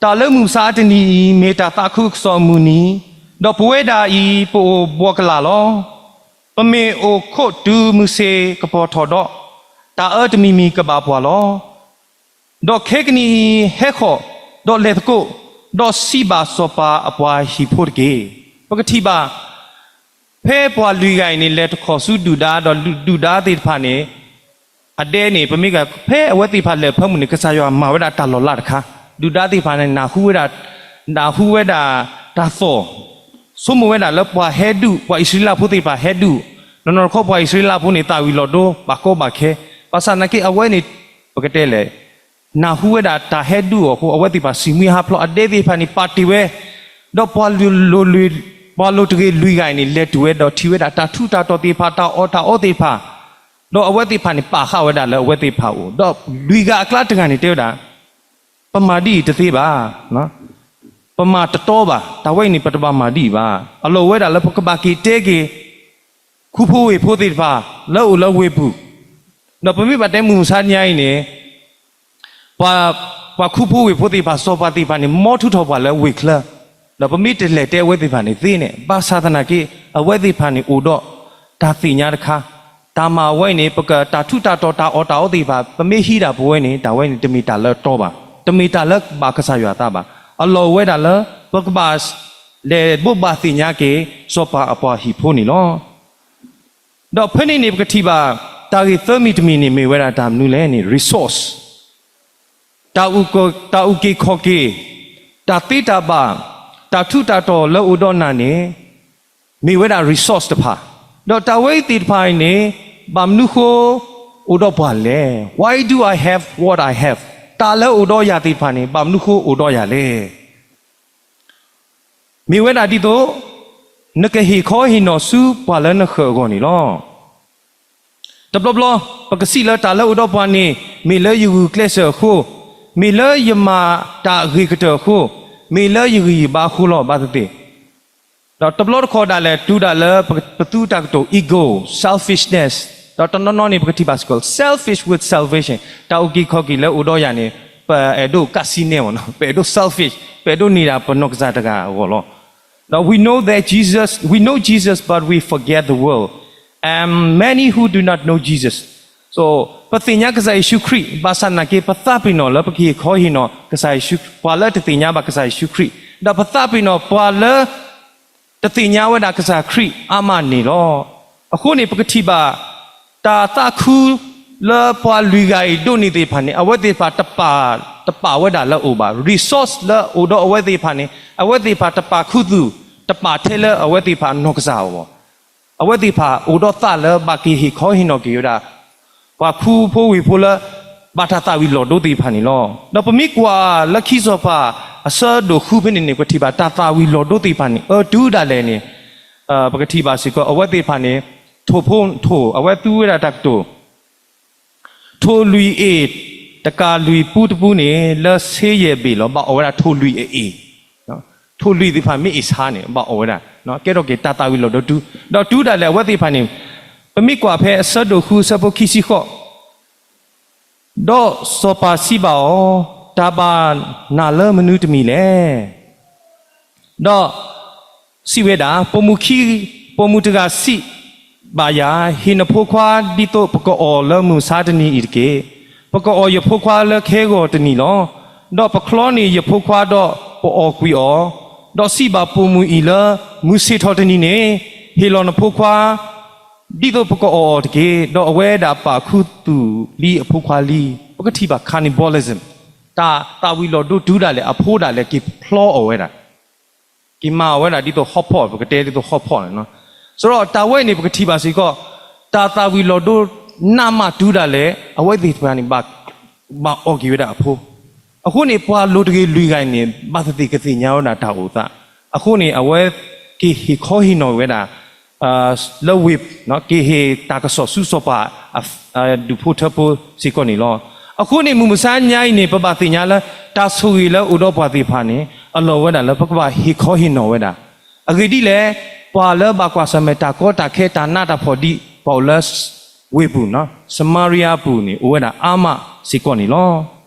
တၢ်လၢမုၢ်မဆါတနံၤအံၤ မ့ၢ်တၢ်သးခုကစီၣ်အမုၢ်နံၤ, ဒီးပဝဲဒၣ်အံၤ ပအိၣ်ဘှီကလာ်လီၤ. ပမ့ၢ်အိၣ်ခိးတုၤမုၢ်ဆ့ၣ်ကပီၤထီၣ်ဒီး, တၢ်အၢတမံၤမံၤကဘၣ်ပှၤလီၤ. ဒီးခဲကနံၣ်အံၤဟဲဃီၤ, ဒီးလဲၤသကိး, ဒီးစံးဘၣ်စီၤပၤအပှၤဟံၣ်ဖိတက့ၢ်. ပကထံၣ်ဘၣ် ဖဲပှၤလွံၢ်ဂၤအံၤန့ၣ် လဲၤတခီၣ်ဆူဒုၣ်ဒါ, ဒီးဒုၣ်ဒါသ့ၣ်တဖၣ်န့ၣ် အဒဲန့ၣ် ပမ့ၢ်ကွၢ် ဖဲအဝဲသ့ၣ်တဖၣ်လဲၤဖၢမုၢ်န့ၣ် ကစၢ်ယွၤမၤဝဲဒၣ်တၢ်လီၤလးတခါ, ဒုၣ်ဒါသ့ၣ်တဖၣ်န့ၣ် နၢ်ဟူဝဲဒၣ်, နၢ်ဟူဝဲဒၣ်တၢ်သီၣ်, ဆိကမိၣ်ဝဲဒၣ်လၢပှၤဟဲဒုး, ပှၤအံၣ်စရ့လးဖိသ့ၣ်တဖၣ်ဟဲဒုး, နီၢ်နီၢ်တခီပှၤအံၣ်စရ့လးဖိန့ၣ် သၣ်ဝံၤလီၤဒိ ဘၣ်ကီဘၣ်ခဲ, ဘၣ်ဆၣ်သနာ်က့အဝဲန့ၣ် ပကတဲလဲၣ် နၢ်ဟူဝဲဒၣ်တၢ်ဟဲဒုးအီၤအဃိ အဝဲသ့ၣ်တဖၣ်စံၣ်မှံဟးဖျိး အဒဲသ့ၣ်တဖၣ်န့ၣ် ပာ်တ့ၢ်ဝဲ, ဒီးပှၤလိၤတဂ့ၤလွံၢ်ဂၤအံၤန့ၣ် လဲၤတုၤဝဲဒီးထံၣ်ဝဲဒၣ်တၢ်ထူးတၢ်တီၤသ့ၣ်တဖၣ် တၢ်အီၣ်တၢ်အီသ့ၣ်တဖၣ်, ဒီးအဝဲသ့ၣ်တဖၣ်န့ၣ် ပာ်ဃာ်ဝဲဒၣ်လၢအဝဲသ့ၣ်တဖၣ်အအိၣ်, ဒီးလွံၢ်ဂၤအကျါတဂၤန့ၣ်တဲဝဲဒၣ်, ပမၤဒ်အံၤတသ့ဘၣ်, ပမၤတတီဘၣ်, တၢ်ဝဲအံၤန့ၣ် ပတဘၣ်မၤဒ်အံၤဘၣ်, အလီၢ်ဝဲဒၣ်လၢပကဘၣ်က့ၤတဲက့ၤ ခူဖိဝ့ၢ်ဖိသ့ၣ်တဖၣ် လၢအအိၣ်လၢဝ့ၢ်ပူၤ, ဒီးပမ့ၢ်ဘၣ်တဲမုၢ်မဆါတနံၤအံၤန့ၣ် ပှၤခူဖိဝ့ၢ်ဖိသ့ၣ်တဖၣ် စီၤပၤသ့ၣ်တဖၣ်န့ၣ် မ်ထုးထီၣ်ပှၤလၢဝ့ၢ်ချၢ, ဒီးပမ့ၢ်တလဲၤတဲအဝဲသ့ၣ်တဖၣ်န့ၣ်သ့န့ၣ်, ဘၣ်ဆၣ်သနာ်က့ အဝဲသ့ၣ်တဖၣ်န့ၣ်အိၣ်ဒီးတၢ်သ့ၣ်ညါတခါ, တၢ်မၤဝဲအံၤန့ၣ် ပကတၢ်ထူးတၢ်တီၤတၢ်အီၣ်တၢ်အီသ့ၣ်တဖၣ် ပမ့ၢ်ဟံးဒၣ်ပဝဲန့ၣ် တၢ်ဝဲန့ၣ် တမ့ၢ်တၢ်လၢအတီဘၣ်, တမ့ၢ်တၢ်လၢဘၣ်ကစၢ်ယွၤအသးဘၣ်, အလီၢ်ဝဲဒၣ်လၢ ပကဘၣ်လဲၤဘိးဘၣ်သ့ၣ်ညါက့ၤ စီၤပၤအပှၤဟံၣ်ဖိန့ၣ်လီၤ. ဒီးဖဲန့ၣ်န့ၣ် ပကထံၣ်ဘၣ် တၢ်ဂ့ၢ်သၢမံၤတမံၤန့ၣ် မ့ၢ်ဝဲဒၣ်တၢ်မနုၤလဲၣ်န့ၣ် resource, တၢ်အုၣ်က့ၤခီၣ်က့ၤ, တၢ်သ့တၢ်ဘၣ်, တၢ်ထူးတၢ်တီၤလၢအိၣ်ဒီးနၤန့ၣ် မ့ၢ်ဝဲဒၣ် resource တဖၣ်, ဒီးတၢ်ဝဲအံၤသ့ၣ်တဖၣ်အံၤန့ၣ် ဘၣ်မနုၤဃိအိၣ်ဒီးပှၤလဲၣ်. Why do I have what I have? တၢ်လၢအိၣ်ဒီးယၤသ့ၣ်တဖၣ်န့ၣ် ဘၣ်မနုၤဃိအိၣ်ဒီးယၤလဲၣ်. မ့ၢ်ဝဲဒၣ်ဒ်သိး နကဟ့ၣ်ခီဟ့ၣ်နီၤဆူပှၤလၢနဃၢၤအဂီၢ်န့ၣ်လီၤ. တဘျီဘျီ ပကစံးလၢတၢ်လၢအိၣ်ဒီးပှၤန့ၣ် မ့ၢ်လၢယဂုာ်ကျဲးစၢးအဃိ, မ့ၢ်လၢယမၤတၢ်အဂ့ၤကတၢၢ်အဃိ, မ့ၢ်လၢယဂံၢ်ယဘါအဃိလီၤ ဘၣ်သ့ၣ်သ့ၣ်. ဒီးတဘျီတခီၣ်ဒၣ်လဲာ် တုၤဒၣ်လၢပသူတၢ်ကတိၤ ego, selfishness, ဒီးတနီၤနီၤန့ၣ် ပကထံၣ်ဘၣ်စ့ၢ်ကီး selfish with salvation, တၢ်အုၣ်က့ၤခီၣ်က့ၤလၢအိၣ်ဒီးယၤန့ၣ် ပအဲၣ်ဒိးကးစံနဲမ့ၢ်နီၤ, ပအဲၣ်ဒိး selfish, ပအဲၣ်ဒိးန့ၢ်ဒၣ်ပနီၢ်ကစၢ်တဂၤအဂီၢ်လီၤ. ဒီး we know that Jesus, we know Jesus, but we forget the world. And many who do not know Jesus. So, ပသ့ၣ်ညါကစၢ်ယ့ၣ်ၡူးခရံာ် ဘၣ်ဆၣ်နာ်က့ ပသးပ့ၤနီၣ်လၢပကဟ့ၣ်ခီဟ့ၣ်နီၤကစၢ်ယ့ၣ်ၡူး, ပှၤလၢတသ့ၣ်ညါဘၣ်ကစၢ်ယ့ၣ်ၡူးခရံာ်, ဒီးပသးပ့ၤနီၣ်ပှၤလၢ တသ့ၣ်ညါဝဲဒၣ်ကစၢ်ခရံာ်အါမးန့ၣ်လီၤ. အဃိန့ၣ် ပကထံၣ်ဘၣ် တၢ်သးခုလၢပှၤလွံၢ်ဂၤအံၤဒိးန့ၢ်သ့ၣ်တဖၣ်န့ၣ် အဝဲသ့ၣ်တဖၣ်တပာ်, တပာ်ဝဲဒၣ်လၢအအိၣ်ဘၣ်. resource လၢအိၣ်ဒီးအဝဲသ့ၣ်တဖၣ်န့ၣ် အဝဲသ့ၣ်တဖၣ်တပာ်ခူသူၣ်, တပာ်ထဲလၢအဝဲသ့ၣ်တဖၣ်အနီၢ်ကစၢ်အဂီၢ်. အဝဲသ့ၣ်တဖၣ်အိၣ်ဒီးသးလၢဘၣ်က့ၤဟ့ၣ်ခီဟ့ၣ်နီၤက့ၤဝဲဒၣ် ပှၤခူဖိဝ့ၢ်ဖိလၢ ဘၣ်တၢ်သၣ်ဝံၤလီၤဒိသ့ၣ်တဖၣ်န့ၣ်လီၤ. ဒီးပမ့ၢ်ကွၢ်လၢခံစီၤပၤအဆၢဒိၣ်ဃုဖဲန့ၣ်န့ၣ် ပထံၣ်ဘၣ်တၢ်သၣ်ဝံၤလီၤဒိသ့ၣ်တဖၣ်န့ၣ် အတုၤဒၣ်လဲာ်န့ၣ် ပကထံၣ်ဘၣ်စ့ၢ်ကီး အဝဲသ့ၣ်တဖၣ်န့ၣ် ထိၣ်ဖိထိၣ် အဝဲသူဝဲဒၣ်တၢ်ကတိၤ ထိၣ်လွံၢ်အ့ၣ် တကးလွံၢ်ပူတပူန့ၣ် လၢဆ့ယဲၢ်ဘ့ၣ်လီၤ. ဘၣ်အီၣ်ဝဲဒၣ်ထိၣ်လွံၢ်အအ့ၣ်, ထိၣ်လွံၢ်သ့ၣ်တဖၣ်မ့ၢ်အ့ၣ်ဆါန့ၣ် ဘၣ်အီၣ်ဝဲဒၣ် ကဲထီၣ်က့ၤတၢ်သၣ်ဝံၤလီၤဒိတုၤ, ဒီးတုၤဒၣ်လဲာ်အဝဲသ့ၣ်တဖၣ်န့ၣ် ပမ့ၢ်ကွၢ်ဖဲအဆၢဒိၣ်ဃုအဆၢဖိခံဆံဃိး ဒီးစီၤပၤစံးဘၣ်အီၤ, တၢ်ဘၣ်နၤလၢမနုၤတမံၤလဲၣ်. ဒီးစံးဝဲဒၣ်, ပိာ်မုၣ်ခံ, ပိာ်မုၣ်တဂၤစံးဘၣ်ယၤ, ဟ့ၣ်နဖိခွါဒ်သိးပကအီၣ်လၢမုၢ်မဆါတနံၤအံၤတက့ၢ်. ပကအီၣ်ယဖိခွါလၢခဲဂီၤတနံၤလီၤ. ဒီးပချီန့ၢ်ယဖိခွါဒီးပအီၣ်ကွံာ်အီၤ, ဒီးစံးဘၣ်ပိာ်မုၣ်အံၤလၢ မုၢ်ဆ့ၣ်ထီၣ်တနံၤန့ၣ် ဟ့ၣ်လီၤနဖိခွါ ဒ်သိးပကအီၣ်အီၤတက့ၢ်. ဒီးအဝဲဒၣ်ပာ်ခူသူၣ်လံအဖိခွါလံ. ပကထံၣ်ဘၣ် cannibalism, တၢ်သၣ်ဝံၤလီၤဒိတုၤဒၣ်လဲာ် အဖိဒၣ်လဲာ်က့ၤဖျီအီၣ်ဝဲဒၣ်, က့ၤမၤအီၣ်ဝဲဒၣ်ဒ်သိး hot pot, ပကတဲဒ်သိး hot pot န့ၣ်လီၤ. စရီတၢ်ဝဲန့ၣ် ပကထံၣ်ဘၣ်စ့ၢ်ကီး တၢ်သၣ်ဝံၤလီၤဒိနးမးတုၤဒၣ်လဲာ် အဝဲသ့ၣ်တဖၣ်န့ၣ် ဘၣ်အီၣ်က့ၤဝဲဒၣ်အဖိ. အဃိန့ၣ် ပှၤလိၤတဂ့ၤလွံၢ်ဂၤအံၤန့ၣ် ဘၣ်သ့ၣ်သ့ၣ်ကသ့ၣ်ညါဝဲဒၣ်တၢ်အိၣ်သး. အဃိန့ၣ် အဝဲက့ၤဟ့ၣ်ခီဟ့ၣ်နီၤဝဲဒၣ် လၢဝ့ၢ်, က့ၤဟ့ၣ်တၢ်ကစီၣ်ဆူစီၤပၤ ဒူၣ်ဖိထၢဖိစ့ၢ်ကီးန့ၣ်လီၤ. အဃိန့ၣ် မုၢ်မဆါညါအံၤန့ၣ် ပဘၣ်သ့ၣ်ညါလၢ တၢ်ဆိၣ်ဂ့ၤလၢအိၣ်ဒီးပှၤသ့ၣ်တဖၣ်န့ၣ် အလီၢ်ဝဲဒၣ်လၢပကဘၣ်ဟ့ၣ်ခီဟ့ၣ်နီၤဝဲဒၣ်. အဂ့ၢ်ဒ်လဲၣ်, ပှၤလၢဘၣ်ကွၢ်ဆၢၣ်မဲာ်တၢ်ကီတၢ်ခဲတၢ်နးတၢ်ဖှီၣ်ဒ်ပှၤအိၣ်လၢ ဝ့ၢ်ပူၤ, စမၤရံယါပူၤန့ၣ် အိၣ်ဝဲဒၣ်အါမးစ့ၢ်ကီးန့ၣ်လီၤ.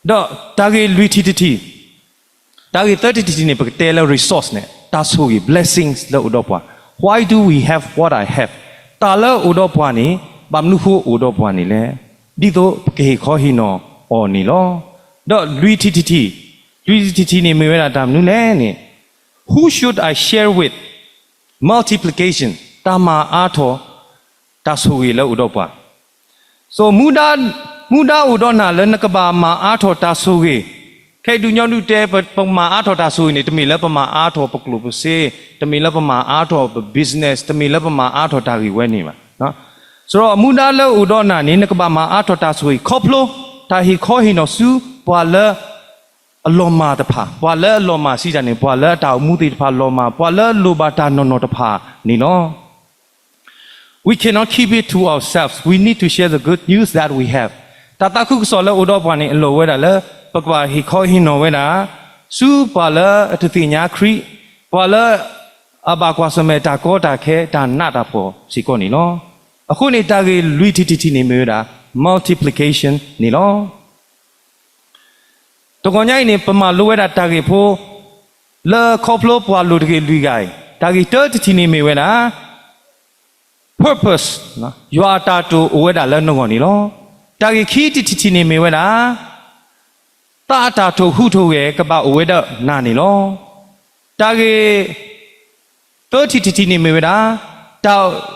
ဒီးတၢ်ဂ့ၢ်လွံၢ်ထံၣ်တထံၣ်, တၢ်ဂ့ၢ်သၢထံၣ်တထံၣ်န့ၣ် ပကတဲလၢ resource န့ၣ် တၢ်ဆိၣ်ဂ့ၤ blessings လၢအိၣ်ဒီးပှၤ. Why do we have what I have? တၢ်လၢအိၣ်ဒီးပှၤန့ၣ် ဘၣ်မနုၤဃိအိၣ်ဒီးပှၤန့ၣ်လဲၣ်. ဒ်သိးပကဟ့ၣ်ခီဟ့ၣ်နီၤအီၤန့ၣ်လီၤ. ဒီးလွံၢ်ထံၣ်တထံၣ်, လွံၢ်ထံၣ်တထံၣ်န့ၣ်မ့ၢ်ဝဲဒၣ်တၢ်မနုၤလဲၣ်န့ၣ် Who should I share with? Multiplication, တၢ်မၤအါထီၣ် တၢ်ဆိၣ်ဂ့ၤလၢအိၣ်ဒီးပှၤ. So မူဒါ, မူဒါအိၣ်ဒီးနၤလၢနကဘၣ်မၤအါထီၣ်တၢ်ဆိၣ်ဂ့ၤ. ခဲအံၤဒုးညီနုၢ်တဲ ပမၤအါထီၣ်တၢ်ဆိၣ်ဂ့ၤန့ၣ် တမ့ၢ်လၢပမၤအါထီၣ်ပကျိၣ်ပစ့, တမ့ၢ်လၢပမၤအါထီၣ်ပ business, တမ့ၢ်လၢပမၤအါထီၣ်တၢ်ဂ့ၢ်ဝဲန့ၣ်ဘၣ်. စရီမူဒါလၢအိၣ်ဒီးနၤန့ၣ် နကဘၣ်မၤအါထီၣ်တၢ်ဆိၣ်ဂ့ၤ ခီဖျိ တၢ်ဟ့ၣ်ခီဟ့ၣ်နီၤဆူ ပှၤလၢ အလီၤမၢ်တဖၣ်, ပှၤလၢအလီၤမၢ်စံးတၢ်န့ၣ် ပှၤလၢအတၢ်အိၣ်မူသ့ၣ်တဖၣ်လီၤမၢ်, ပှၤလၢအလိၣ်ဘၣ်တၢ်နီၢ်နီၢ်တဖၣ်န့ၣ်လီၤ. We cannot keep it to ourselves. We need to share the good news that we have. တၢ်သးခုကစီၣ်လၢအိၣ်ဒီးပှၤန့ၣ် အလီၢ်ဝဲဒၣ်လၢ ပကဘၣ်ဟ့ၣ်ခီဟ့ၣ်နီၤဝဲဒၣ် ဆူပှၤလၢအတသ့ၣ်ညါခရံာ်, ပှၤလၢ အဘၣ်ကွၢ်ဆၢၣ်မဲာ်တၢ်ကီတၢ်ခဲတၢ်နးတၢ်ဖှီၣ်စ့ၢ်ကီးန့ၣ်လီၤ. အဃိန့ၣ် တၢ်ဂ့ၢ်လွံၢ်ထံၣ်တထံၣ်န့ၣ်မ့ၢ်ဝဲဒၣ် multiplication န့ၣ်လီၤ. တဂီၤညါအံၤန့ၣ် ပမၤလိဝဲဒၣ်တၢ်ဂ့ၢ်ဖိ လၢခီဖျိပှၤလိၤတဂ့ၤလွံၢ်ဂၤအံၤ, တၢ်ဂ့ၢ်တၢတထံၣ်န့ၣ်မ့ၢ်ဝဲဒၣ် purpose, ယွၤအတၢ်တိာ်အိၣ်ဝဲဒၣ်လၢနဂီၢ်န့ၣ်လီၤ. တၢ်ဂ့ၢ်ခံတထံၣ်တထံၣ်န့ၣ်မ့ၢ်ဝဲဒၣ် သးအတၢ်ထိၣ်ဟူးထိၣ်ဂဲၤကဘၣ်အိၣ်ဝဲဒၣ်နၤန့ၣ်လီၤ. တၢ်ဂ့ၢ် သၢထံၣ်တထံၣ်န့ၣ်မ့ၢ်ဝဲဒၣ် တၢ်,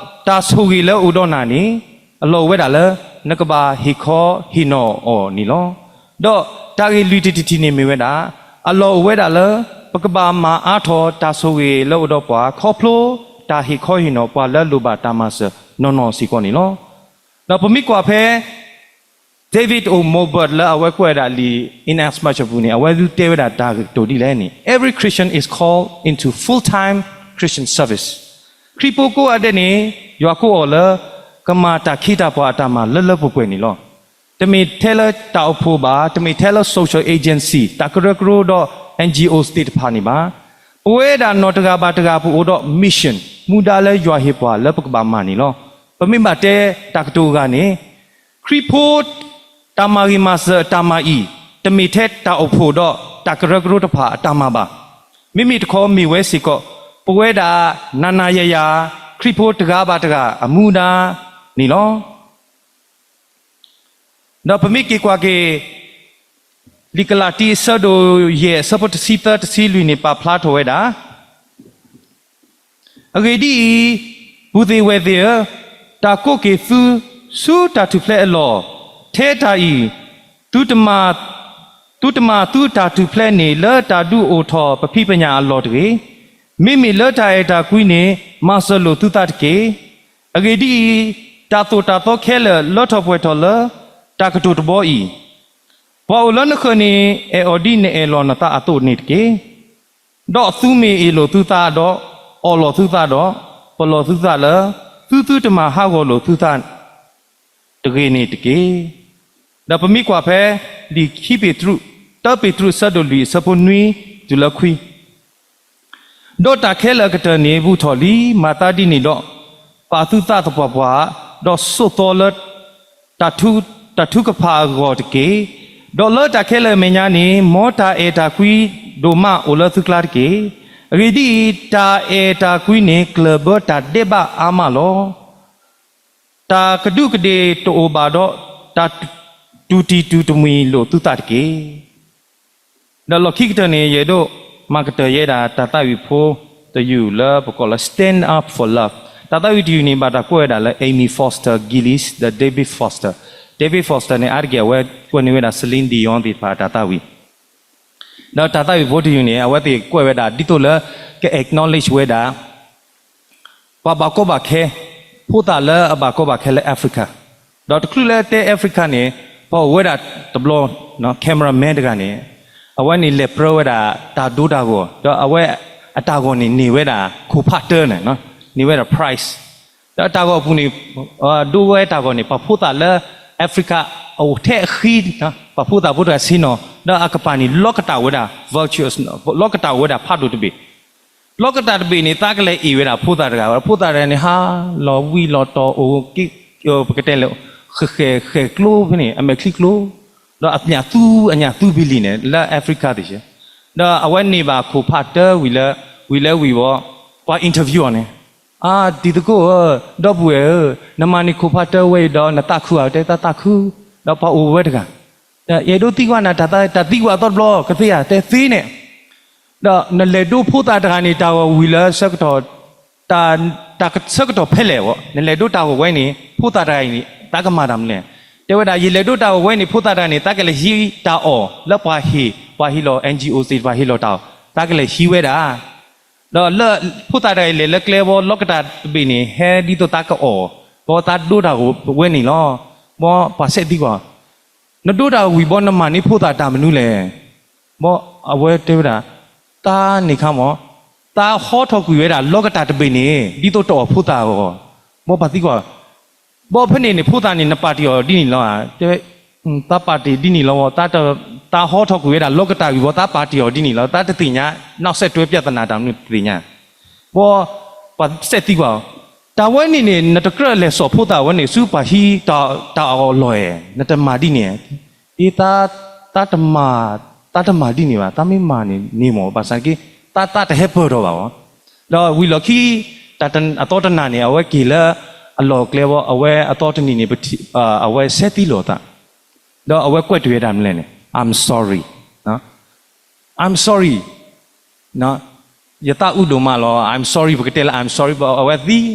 တၢ်ဆိၣ်ဂ့ၤလၢအိၣ်ဒီးနၤန့ၣ် အလီၢ်အိၣ်ဝဲဒၣ်လၢ နကဘၣ်ဟ့ၣ်ခီဟ့ၣ်နီၤအီၤန့ၣ်လီၤ. ဒီးတၢ်ဂ့ၢ်လွံၢ်ထံၣ်တထံၣ်န့ၣ်မ့ၢ်ဝဲဒၣ် အလီၢ်အိၣ်ဝဲဒၣ်လၢ ပကဘၣ်မၤအါထီၣ်တၢ်ဆိၣ်ဂ့ၤလၢအိၣ်ဒီးပှၤ ခီဖျိတၢ်ဟ့ၣ်ခီဟ့ၣ်နီၤပှၤလၢအလိၣ်ဘၣ်တၢ်မၤစၢၤနီၢ်နီၢ်စ့ၢ်ကီးန့ၣ်လီၤ. ဒီးပမ့ၢ်ကွၢ်ဖဲ David O. Mobert လၢအဝဲကွဲးဝဲဒၣ်လံာ် In As Much အပူၤန့ၣ် အဝဲဒုးတဲဝဲဒၣ်တၢ်ကတိၤဒ်လဲၣ်န့ၣ် Every Christian is called into full-time Christian service. ခရံာ်ဖိကိးဂၤဒဲးန့ၣ် ယွၤကိးအီၤလၢ ကမၤတၢ်ခ့တၢ်ပှၤအတၢ်မၤလၢလၢပှဲၤပှဲၤန့ၣ်လီၤ. တမ့ၢ်ထဲလၢတၢ်အိၣ်ဖှိၣ်ဘၣ်, တမ့ၢ်ထဲလၢ social agency တၢ်ကရၢကရိဒီး N G Os သ့ၣ်တဖၣ်န့ၣ်ဘၣ်. ပဝဲဒၣ်နီၢ်တဂၤဘၣ်တဂၤ ပအိၣ်ဒီး mission မူဒါလၢယွၤဟ့ၣ်ပှၤလၢပကဘၣ်မၤန့ၣ်လီၤ. ပမ့ၢ်ဘၣ်တဲတၢ်ကတိၤအဂၤန့ၣ်, ခရံာ်ဖိတၢ်မၤဂ့ၤမၤစၢၤအတၢ်မၤအံၤ, တမ့ၢ်ထဲတၢ်အိၣ်ဖှိၣ်ဒီးတၢ်ကရၢကရိတဖၣ်အတၢ်မၤဘၣ်. မ့မ့ၢ်တခီမ့ၢ်ဝဲစ့ၢ်ကီး ပဝဲဒၣ်နၤနၤယၤယၤ ခရံာ်ဖိတဂၤဘၣ်တဂၤအမူဒါန့ၣ်လီၤ. ဒီးပမ့ၢ်က့ၤကွၢ်က့ၤ လံာ်ကလၤတံအဆၢဒိၣ်ယဲၢ် အဆၢဖိတဆံသၢ တဆံလွံၢ်န့ၣ် ပာ်ဖျါထီၣ်ဝဲဒၣ်, အဂ့ၢ်ဒ်အံၤ, ပုၢ်သ့ၣ်ဝဲၢ်သ့ၣ်ဧၢ, တၢ်ကိးက့ၤသုဆူတၢ်ထူၣ်ဖျဲးအလီၢ်, ထဲတၢ်အံၤ, သုတမၤသုတၢ်ထူၣ်ဖျဲးန့ၣ် လၢတၢ်ဒုးအိၣ်ထီၣ်ပဖံးပညၣ်အလီၢ်တဂ့ၤ. မ့မ့ၢ်လၢတၢ်အဲၣ်တၢ်ကွံန့ၣ် မၤစၢၤလိာ်သုသးတက့ၢ်. အဂ့ၢ်ဒ်အံၤ, တၢ်သိၣ်တၢ်သီခဲလၢာ် လၢထီၣ်ပှဲၤထီၣ်လၢတၢ်ကတိၤတဘီအံၤ, ပှၤအိၣ်လၢနဃၢၤန့ၣ် အဲၣ်အီၤဒ်နအဲၣ်လီၤနသးအသိးန့ၣ်တက့ၢ်. ဒီးသုမ့ၢ်အ့ၣ်လိာ်သုသးဒီး အီၣ်လိာ်သုသးဒီး ပလီၢ်သုသးလၢ သုသုတမၤဟးဂီၤလိာ်သုသးတဂ့ၤန့ၣ်တက့ၢ်. ဒီးပမ့ၢ်ကွၢ်ဖဲ လံာ်ခံပ့းတရူး, တၢပ့းတရူးအဆၢဒိၣ်လွံၢ် အဆၢဖိနွံတုၤလၢခွံ, ဒီးတၢ်ခဲလၢာ်အကတၢၢ်န့ၣ် ဘူးထီၣ်လံ, မၤသးဒ်န့ၣ်ဒီး ပာ်သုသးသပှၢ်ပှၢ်, ဒီးဆိးသီလၢ တၢ်ထုကဖၣ်အဂီၢ်တက့ၢ်. ဒီးလၢတၢ်ခဲလၢာ်အမဲာ်ညါန့ၣ် မ်တၢ်အဲၣ်တၢ်ကွံဒိၣ်မးအိၣ်လၢသုကျါတက့ၢ်. အဂ့ၢ်ဒ်အံၤ, တၢ်အဲၣ်တၢ်ကွံန့ၣ် ကျၢၢ်ဘၢတၢ်ဒဲးဘးအါမးလီၤ. တၢ်ကဒူးကဒ့ၣ်တအိၣ်ဘၣ်ဒီး တၢ်တူၢ်တံၢ်တူၢ်တမှံၤလိာ်သုသးတက့ၢ်. ဒီးလီၢ်ခံကတၢၢ်န့ၣ် ယအဲၣ်ဒိးမၤကတၢၢ်ယဲဒၣ် တၢ်သးဝံၢ်ဖိတယုၢ်လၢပကိးလၢ Stand Up for Love. တၢ်သးဝံၢ်တယုၢ်န့ၣ် ဘၣ်တၢ်ကွဲးဝဲဒၣ်လၢ Amy Foster Gillis ဒီး David Foster. David Foster န့ၣ် အါတက့ၢ်အဝဲကွဲးန့ၢ်ဝဲဒၣ် Celine Dion သ့ၣ်တဖၣ်အတၢ်သးဝံၢ် ဒီးတၢ်သးဝံၢ်ဖိတယုၢ်န့ၣ် အဝဲသ့ၣ်ကွဲးဝဲဒၣ် ဒ်သိးလၢ က acknowledge ဝဲဒၣ် ပှၤဘၣ်ကီဘၣ်ခဲ, ဖိသၣ်လၢအဘၣ်ကီဘၣ်ခဲလၢ Africa, ဒီးတချုးလၢတဲ Africa န့ၣ် ပှၤအိၣ်ဝဲဒၣ်တဘျီ cameraman တဂၤန့ၣ် အဝဲန့ၣ်လဲၤပြၢဝဲဒၣ်တၢ်ဒိတၢ်ဂီၤ, ဒီးအဝဲအတၢ်ဂီၤန့ၣ်န့ၢ်ဝဲဒၣ်ခိၣ်ဖးတၢန့ၣ်, န့ၢ်ဝဲဒၣ် prize, ဒီးအတၢ်ဂီၤအပူၤန့ၣ် ဒိဝဲတၢ်ဂီၤန့ၣ် ပှၤဖိသၣ်လၢ Africa အအိၣ်ထဲအဃံ, ပှၤဖိသၣ်ဖိတဂၤဆ့ၣ်နီၤ, ဒီးအကပၤန့ၣ် လီၤကတၢ်ဝဲဒၣ် vultures, လီၤကတၢ်ဝဲဒၣ်ဖးဒိၣ်တဘ့ၣ်, လီၤကတၢ်တဘ့ၣ်န့ၣ် သးကလဲၤအ့ၣ်ဝဲဒၣ်ဖိသၣ်တဂၤ, ဖိသၣ်တဂၤန့ၣ် ဟးလီၤဝံၤလီၤတီၤအိၣ်, ပကတဲလဲၣ်, ဃဲၤဃဲၤကျိဖဲန့ၣ် အမဲာ်ချံကျိ, ဒီးအညၣ်သူအညၣ်သူဘံလံန့ၣ် လၢ Africa သ့ၣ်စ့ၢ်, ဒီးအဝဲန့ၢ်ဘၣ်ခိၣ်ဖးတၢဝံၤလၢ, ဝံၤလၢဝံၤဝီၤ, ပှၤ interview အီၤန့ၣ်, အါ တံၤသကိးဧၢ, ဒီပုၢ်ဝဲၢ်ဧၢ, နမၤန့ၢ်ခိၣ်ဖးတၢဝဲအံၤဒီး နသးခုဧါ, တဲသးသးခု, ဒီးပှၤအိၣ်ဝဲတဂၤ ယအဲၣ်ဒိးသံကွၢ်နၤ တၢ်သံကွၢ်အသီတဘျီ ကသ့ဧါ, တဲသ့န့ၣ်, ဒီးနလဲၤဒိဖိသၣ်တဂၤန့ၣ် တၢ်ဂီၤဝံၤလၢဆၢကတီၢ်, တၢ်ဆၢကတီၢ်ဖဲလဲၣ်ဘၣ်, နလဲၤဒိတၢ်ဂီၤဝဲန့ၣ် ဖိသၣ်တဂၤအံၤန့ၣ် သးကမၤတၢ်မနုၤလဲၣ်, တဲဝဲဒၣ် ယလဲၤဒိတၢ်ဂီၤဝဲန့ၣ် ဖိသၣ်တဂၤန့ၣ် သးကလဲၤဟံးတၢ်အီၣ် လၢပှၤဟ့ၣ်, ပှၤဟ့ၣ်လီၤ N G O သ့ၣ်တဖၣ်ဟ့ၣ်လီၤတၢ်အီၣ်, သးကလဲၤဟံးဝဲဒၣ် ဒီးလၢဖိသၣ်တဂၤအံၤလဲၤလၢကျဲဘီ လီၤကတၢ်တဘ့ၣ်န့ၣ် ဟဲဒ်သိးသးကအီၣ်, ဘီသးဒိတၢ်ဂီၤဝဲန့ၣ်လီၤ, ဘီပှၤစဲးသံကွၢ်, နဒိတၢ်ဂီၤဝံၤဘီ နမၤန့ၢ်ဖိသၣ်တၢ်မနုၤလဲၣ်, ဘီအဝဲတဲဝဲဒၣ်, သးန့ၣ်ခါမး, သးဟီထီၣ်ကွံာ်ဝဲဒၣ် လီၤကတၢ်တဘ့ၣ်န့ၣ် ဒ်သိးတအီၣ်ဖိသၣ်အဂီၢ်, ဘီပှၤသံကွၢ် ဘီဖဲန့ၣ်န့ၣ် ဖိသၣ်န့ၣ် နပာ်တ့ၢ်အီၤဒ်န့ၣ်လီၤဧါ, တဲဝဲ, သးပာ်တ့ၢ်ဒ်န့ၣ်လီၤ, သးဟီထီၣ်ကွံာ်ဝဲဒၣ် လီၤကတၢ်ဝံၤဘီ သးပာ်တ့ၢ်အီၤဒ်န့ၣ်လီၤ, သးတသ့ၣ်ညါ, နောက်ဆက်တွဲပြဿနာ တၢ်မနုၤတသ့ၣ်ညါ, ဘီပှၤစဲးသံကွၢ်အီၤ, တၢ်ဝဲန့ၣ်န့ၣ် နတကြၢးလဲၤစိာ်ဖိသၣ်ဝဲန့ၣ် ဆူပှၤဟံးတၢ်အီၣ်အလီၢ်ဧါ, နတမၤဒ်န့ၣ်, အ့ သး, သးတမၤဒ်န့ၣ်ဘၣ်, သးမ့ၢ်မၤန့ၣ်န့ၣ်မး ဘၣ်ဆၣ်က့ သးသးတဟဲပၢၢ်ထီၣ်ဘၣ်ဘီ, ဒီးဝံၤလီၢ်ခံ တၢ်အသီတနၤန့ၣ် အဝဲက့ၤလၢအလီၢ်ကျဲဘီ အဝဲအသီတနံၤန့ၣ် အဝဲစဲးသံလီၤအသး, ဒီးအဝဲကွဲးတ့ၢ်ဝဲဒၣ်မနုၤလဲၣ်န့ၣ် I'm sorry, I'm sorry, ယသးအုးဒိၣ်မးလီၤ, I'm sorry ပကတဲလၢ I'm sorry အဝဲသံ, ဒီး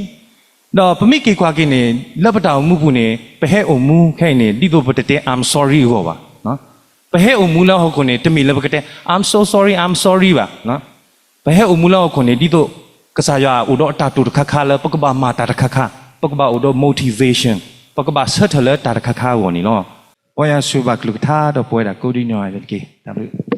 ပမ့ၢ်က့ၤကွၢ်က့ၤန့ၣ် လၢပတၢ်အိၣ်မူပူၤန့ၣ် ပဟဲအိၣ်မူခဲအံၤန့ၣ် ဒ်သိးပတတဲ I'm sorry အဂီၢ်ဘၣ်, ပဟဲအိၣ်မူလၢဟီၣ်ခိၣ်န့ၣ် တမ့ၢ်လၢပကတဲ I'm so sorry, I'm sorry ဘၣ်, ပဟဲအိၣ်မူလၢဟီၣ်ခိၣ်န့ၣ် ဒ်သိး ကစၢ်ယွၤအိၣ်ဒီးတၢ်တိာ်တခါခါလၢ ပကဘၣ်မၤတၢ်တခါခါ, ပကဘၣ်အိၣ်ဒီး motivation, ပကဘၣ်ဆၢထၢၣ်လၢတၢ်တခါခါအဂီၢ်န့ၣ်လီၤ. မ်ယွၤဆိၣ်ဂ့ၤဘၣ်ကလုၢ်ကထါဒီးပဝဲဒၣ်ကိးဒံနီၢ်ဂၤဒဲးတက့ၢ်. တၢ်ဘျုး